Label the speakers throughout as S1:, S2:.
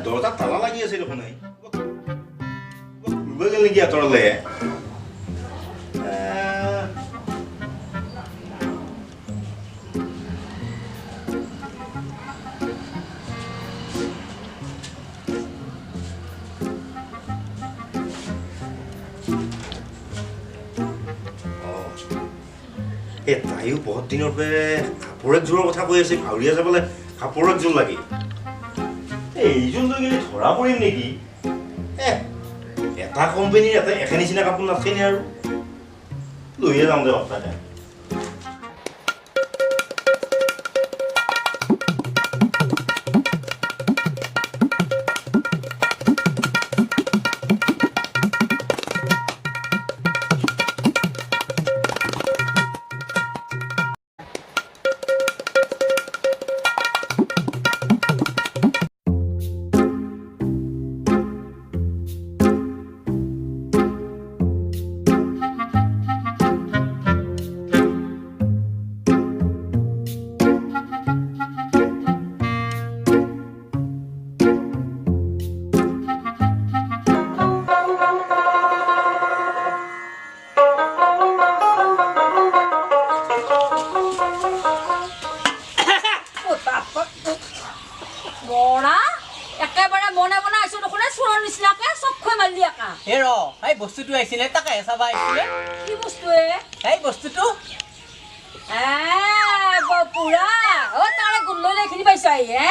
S1: দৰজাত তালা লাগি আছে দেখোন। এই ঘূৰিব গ'ল নেকি আঁতৰলে? এই তাইও বহুত দিনৰ পৰা কাপোৰ একযোৰৰ কথা কৈ আছে, ভাৱৰীয়া যাবলৈ কাপোৰ একযোৰ লাগে। এইযোৰ লৈ গ'লে ধৰা পৰিম নেকি? এটা কোম্পানীৰ এটা একে নিচিনা কাপোৰ নাথাকে আৰু, লৈয়ে যাওঁ দে সপ্তাহে।
S2: বস্তুটো আহিছিলে তাকে চাবা আহিছিলে।
S3: কি বস্তু এ?
S2: এই বস্তুটো
S3: পুৰা অ তাৰে গোল লৈ এইখিনি পাইছা হে।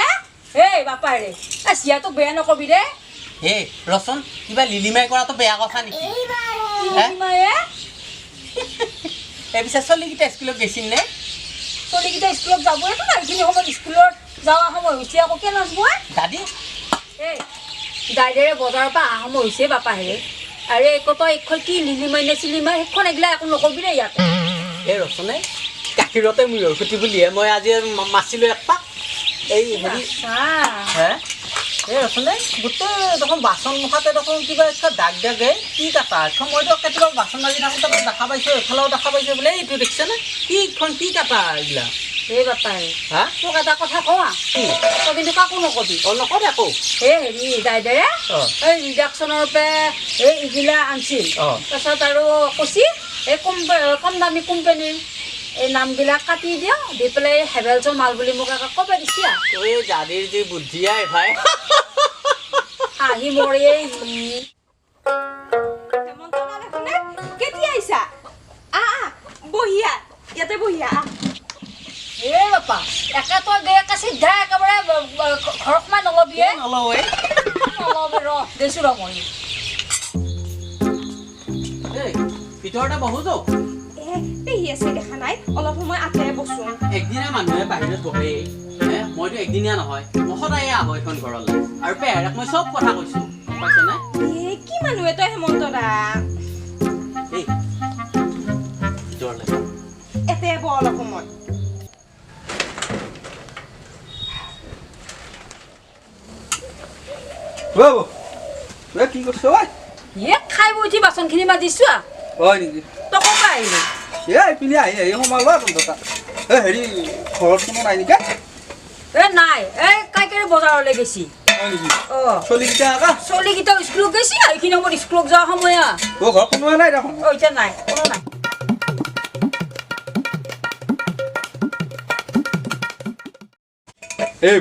S3: এই বাপাৰে, এ চিয়াটোক বেয়া নকবি দে।
S2: হে ৰচোন, কিবা লিলিমাই কৰাটো বেয়া কথা নেকি?
S3: লিলিমায়ে?
S2: এই পিছে চলিকেইটা স্কুলত গৈছিল নে?
S3: চলিকেইটা স্কুলত যাবইতো না, এইখিনি সময়ত স্কুলত যোৱা সময় হৈছে, আকৌ কেনে নাচব?
S2: দাদী
S3: এই দাইদেৰে বজাৰৰ পৰা অহা সময় হৈছে বাপাহেৰে। আৰে কত এইখন কি লিলিমাই নে চিলিমাই সেইখন এইগিলা একো নকবি দেই ইয়াতে।
S2: এই ৰচনে, গাখীৰতে মূৰৰ খুটি বুলিহে মই আজি মাছিলো এক পাক। এই হেৰি হে, এই ৰচনে গোটেই দেখোন বাচন মুখাতে দেখোন কিবা এখন দাগ দাগ, এই কি কাটা এখন? মইতো কেতিয়াবা বাচন মাজি থাকোঁতে দেখা পাইছোঁ, এইফালেও দেখা পাইছোঁ বোলে। এইটো দেখিছেনে কি কি কাটা এইগিলা?
S3: এই বাপাই,
S2: হা
S3: তোক এটা কথা কওঁ, তই কিন্তু কাকো নকবি।
S2: অ নকবি আকৌ।
S3: এই হেৰি দাইদেৰে এই ৰিডাকশ্যনৰ পৰা এই এইগিলা আনছিল, তাৰপিছত আৰু কৈছি এই কম দামী কোম্পানীৰ এই নামবিলাক কাটি দিয়া, দি পেলাই এই হেভেলছৰ মাল বুলি মোক একে ক'ব দিছে।
S2: এই দাদীৰ যি বুদ্ধি আই ভাই,
S3: হাঁহি মৰে।
S4: কেতিয়া আহিছা? আহ বহিয়া, ইয়াতে বহিয়া।
S3: এ বাপা, একে তই গৈ একে চিধা একেবাৰে ঘৰত সোমাই নলবি।
S2: নলওঁ
S3: নলবি, ৰ দেছো ৰ মই।
S2: এই ভিতৰতে বহো যাওঁ।
S4: এ পেহী আছে দেখা নাই, অলপ সময় আঁতৰে বচোন।
S2: একদিনা মানুহে বাহিৰত বহে, মইতো একদিনীয়া নহয়, মই সদায়ে আহোঁ এইখন ঘৰলৈ। আৰু পেহেৰক মই চব কথা কৈছো, গম পাইছ নে?
S4: এ কি মানুহে তই হেমন্ত দা।
S2: এই ভিতৰলৈ
S4: এতে বহ অলপ সময়।
S5: কি কৰিছ ঐ?
S3: এ খাই বৈ উঠি বাচনখিনি মাজিছো।
S5: হয় নেকি?
S3: তই ক'ৰ পৰা আহিলি?
S5: এ এইপিনে আহি আহি সোমালো আৰু তহঁতৰ তাত। এ হেৰি ঘৰত কোনো নাই নেকি?
S3: এ নাই, এই কাইকাৰী বজাৰলৈ গৈছি।
S5: হয় নেকি?
S3: অ
S5: চলিকেইটা আকা?
S3: চলিকেইটা স্কুলত গৈছি, এইখিনি সময়ত স্কুলত যোৱা সময়।
S5: অ ঘৰত কোনো নাই দেখোন।
S3: অ এতিয়া নাই, কোনো নাই।
S5: এই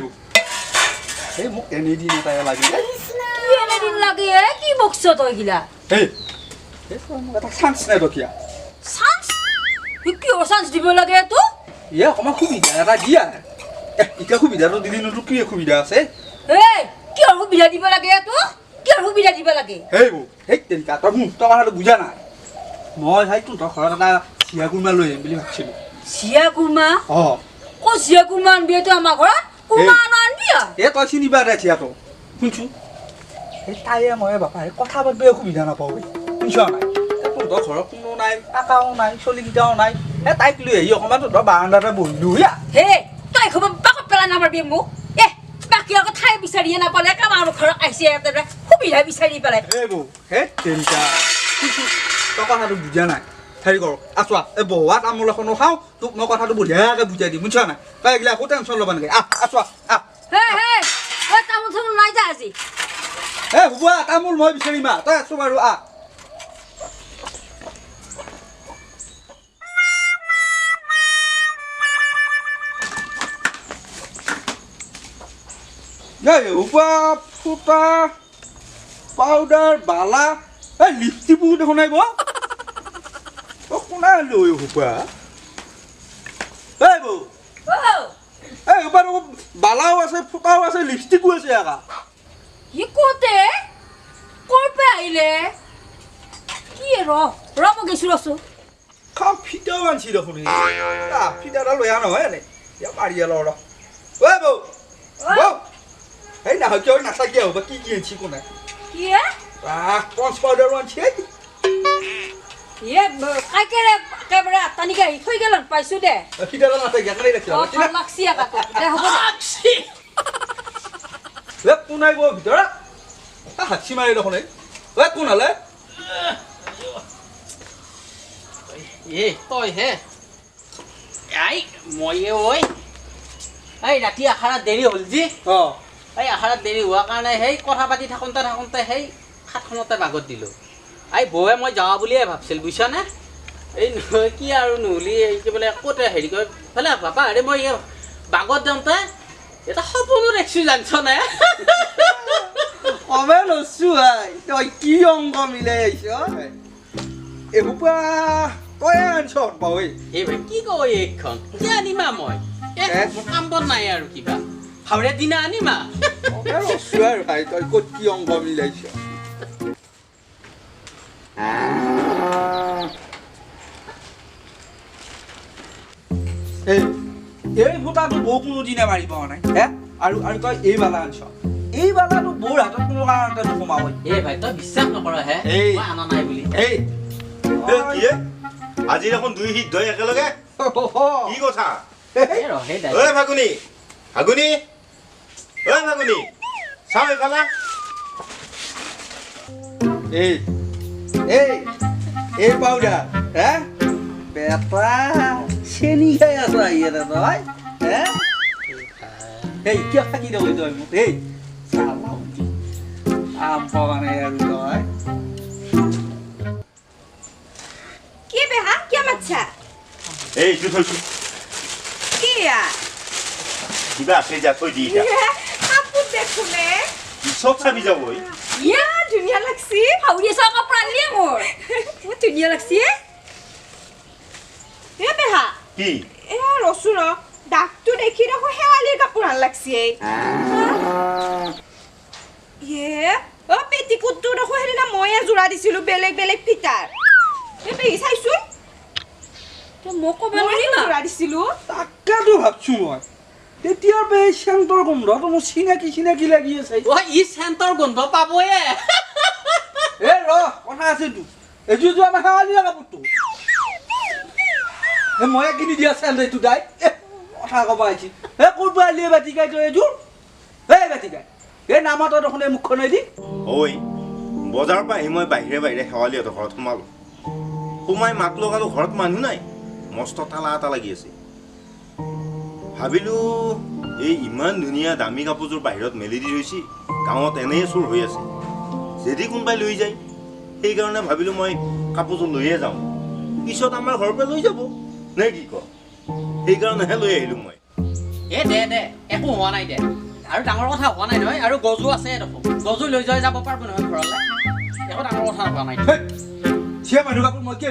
S5: এই মোক এনে দিন এটা লাগিলে।
S3: কি এনে দিন লাগে? কি বকছ তই গিলা?
S5: এই মোক এটা চান্স নাই দকিয়া।
S3: চান্স? কিহৰ চান্স দিব লাগে তোক?
S5: এ অকণমান সুবিধা এটা দিয়া। এতিয়া সুবিধাটো দিলি নো তোৰ কি সুবিধা আছে?
S3: এই কিহৰ সুবিধা দিব লাগে তোক? কিহৰ সুবিধা দিব লাগে?
S5: হেই বৌ, সেই তেৰিকা তই মোক তই কথাটো বুজা নাই। মই ভাই তহঁতৰ ঘৰত এটা চিয়া কুৰ্মা লৈ আহিম বুলি ভাবছিলোঁ।
S3: চিয়া কুৰ্মা?
S5: অ।
S3: ক'ত চিয়া কুৰ্মা আনবি তই আমাৰ ঘৰত? কুৰ্মা আনবি?
S5: এ তই চিনি পা দে চিয়াটো। শুনচোন, এই তাইয়ে মই বাপা কথা পাতিব সুবিধা নাপাওঁ। শুনছ নাই? তহঁতৰ ঘৰত কোনো নাই, কাকাও নাই, চলিকেইটাও নাই। এ তাইক লৈ আহি অকণমান তহঁতৰ বাৰাণ্ডাতে বহিলো।
S3: হে তই খবৰ পাকত পেলাই নামাৰবি মোক। এ বাকী আকৌ ঠাই বিচাৰিয়ে নাপালে আমাৰ ঘৰত আহিছে সুবিধা বিচাৰি পেলাই।
S5: হে বৌ, হে তেৰিকা তই কথাটো বুজা নাই। হেৰি কৰ, আচোৱা এই বহোৱা তামোল এখনো খাওঁ, তোক মই কথাটো বঢ়িয়াকৈ বুজাই দিম। বুজিছ নাই? তই এইগিলা একো টেনশ্যন ল'ব নালাগে। আহ আচোৱা আহ।
S3: হে হে, তামোল চামোল নাই। নাই যা আজি।
S5: এ হ'ব তামোল মই বিচাৰিম আ, তই আছো বাৰু আ। এই সোপা ফুটা পাউডাৰ বালা এই লিপষ্টিকো দেখোন নাই বৌ। অ কোনে আনিলো এই সোপা? এই বৌ, এই সোপা দেখোন বালাও আছে, ফুটাও আছে, লিপষ্টিকো আছে আকা।
S3: ই ক'তে ক'ৰ পৰা আহিলে কি? ৰ ৰ মই গেছো ৰচো।
S5: খাম ফিটাও আনছি দেখোন। ফিটাডাল লৈ অহা নহয় এনে ইয়াৰ মাৰি ল ৰ। ঐ বৌ, বৌ এই নহয় কিয় নাচাকিয়া হ'ব, কি কি আনছি কোনে?
S3: কি
S5: পঞ্চ পাউডাৰো আনছি।
S3: ইয়ে কাইকেৰে একেবাৰে আটানিকে আহি থৈ গেল পাইছো দে।
S5: ফিটাডাল নাচাকিয়া কেনে লাগছি?
S3: ভাল লাগছি আকা দে, হ'ব দে।
S5: এ কোন আহিব ভিতৰত? হাতচি মাৰি দেখোন। এই ঐ কোন হ'লে?
S2: এ তই হে? I ময়ে ঐ। এই ৰাতি আখাৰাত দেৰি হ'ল যি।
S5: অ
S2: এই আখাৰাত দেৰি হোৱাৰ কাৰণে সেই কথা পাতি থাকোঁতে থাকোঁতে সেই খাটখনতে বাগত দিলোঁ। এই বৌৱে মই যাওঁ বুলিয়ে ভাবছিল বুজিছানে? এই কি আৰু নহ'লি এই কি বোলে ক'তে হেৰি কৰি ফালে বাপা। আৰে মই বাগত যাওঁতে এটা সপোনো দেখিছোঁ জানছনে?
S5: কমে লৈছোঁ ভাই, তই কি অংক মিলাই আহিছ এসোপা? তয়ে আনছ পাওঁ।
S2: এই ভাই কি কয় এইখন কি আনিমা মই? মোৰ কাম বন নাই আৰু কিবা ভাৱৰে দিনা আনিমা।
S5: লৈছোঁ আৰু ভাই, তই ক'ত কি অংক মিলাইছ? এই এই ফুটাটো বৌ কোনোদিনে মাৰি পোৱা নাই হে। আৰু আৰু তই এই বালা আনছ, এই বালাটো বৌৰ হাতত কোনো কাৰণতে নোসোমাব।
S2: এই ভাই তই বিশ্বাস নকৰ হে, মই আনা নাই বুলি।
S5: এই
S1: কি আজি দেখোন দুই সিদ্ধই একেলগে, কি কথা? ঐ ফাগুনী, ফাগুনী, ঐ ফাগুনী, চাওঁ এইফালে।
S5: এই এই এই পাউডাৰ হে বেটা চেনি খাই আছ ইয়াতে তই হে? এই কিয় থাকি দেখোন তই মোক? এই চালাও আম পোৱা নাই আৰু তই।
S4: কি বেহা কিয় মাতছা?
S1: এই এইটো থৈছো।
S4: কি
S1: কিবা আছে যা থৈ দি।
S4: কাপোৰ দেখোনে
S1: চব চাবি যাব।
S4: ইয়া ধুনীয়া লাগছি।
S3: হাউৰি চাওঁ কাপোৰ আনলিয়ে মোৰ, মোৰ ধুনীয়া লাগছি।
S4: এ বেহা
S1: কি?
S4: এ ৰচো ৰ, দাগটো দেখি দেখোন শেৱালিৰ কাপোৰ আন লাগছি। ইয়ে অ পেটিকোটটো দেখোন সেইদিনা ময়ে যোৰা দিছিলো বেলেগ বেলেগ ফিটাৰ। এই পেহী চাইছোন,
S3: মোক ক'ব নোৱাৰিম
S4: যোৰা দিছিলো।
S5: তাকেতো ভাবছো মই তেতিয়াৰ পৰা এই চেণ্টৰ গোন্ধটো মোৰ চিনাকি চিনাকি লাগি আছে।
S2: অ ই চেণ্টৰ গোন্ধ পাবয়ে।
S5: এ ৰ কথা আছেতো, এইযোৰটো আমাৰ শেৱালিৰ কাপোৰটো, এ ময়ে কিনি দিয়া চেণ্ট এইটো। তাই কথা ক'ব আহিছি। এ ক'ৰ পৰা আনিলি বাতিকাই তই এইযোৰ? এই বাতিকাই এই নামাত দেখোন এই মুখখনেদি।
S1: ঐ বজাৰৰ পৰা আহি মই বাহিৰে বাহিৰে শেৱালিহঁতৰ ঘৰত সোমালোঁ। সোমাই মাত লগালোঁ, ঘৰত মানুহ নাই, মস্ত তালা এটা লাগি আছে। ভাবিলোঁ এই ইমান ধুনীয়া দামী কাপোৰযোৰ বাহিৰত মেলি দি থৈছি, গাঁৱত এনেই চোৰ হৈ আছে, যদি কোনোবাই লৈ যায় সেইকাৰণে ভাবিলোঁ মই কাপোৰযোৰ লৈয়ে যাওঁ, পিছত আমাৰ ঘৰৰ পৰা লৈ যাব নে কি ক, সেইকাৰণেহে লৈ আহিলোঁ মই।
S2: এ দে দে একো হোৱা নাই দে, আৰু ডাঙৰ কথা হোৱা নাই নহয়, আৰু গজো আছে দেখোন, গজো লৈ যোৱাই যাব পাৰিব নহয় ঘৰলৈ, একো ডাঙৰ কথা হোৱা নাই।
S5: চিয়া মানুহ কাপোৰ মই কিয়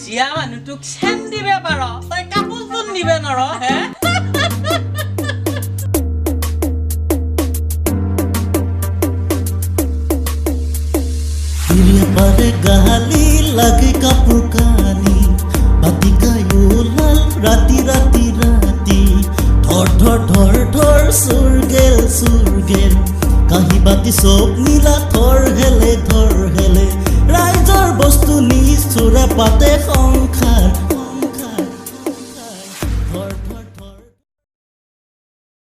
S2: চিয়া মানুহটোক চেন দিবে পাৰ, তই কাপোৰযোৰ নিবে নোৱাৰ হে?
S6: গালি লাগে কাপোৰ কানি বাতি গাই ওলাল ৰাতি ৰাতি ৰাতি ধৰ ধৰ ধৰ ধৰ চুৰ গেল চুৰ গেল কাঁহী বাতি চব নীলা থৰ হেলে থৰ হেলে ৰাইজৰ বস্তু নি চোৰে পাতে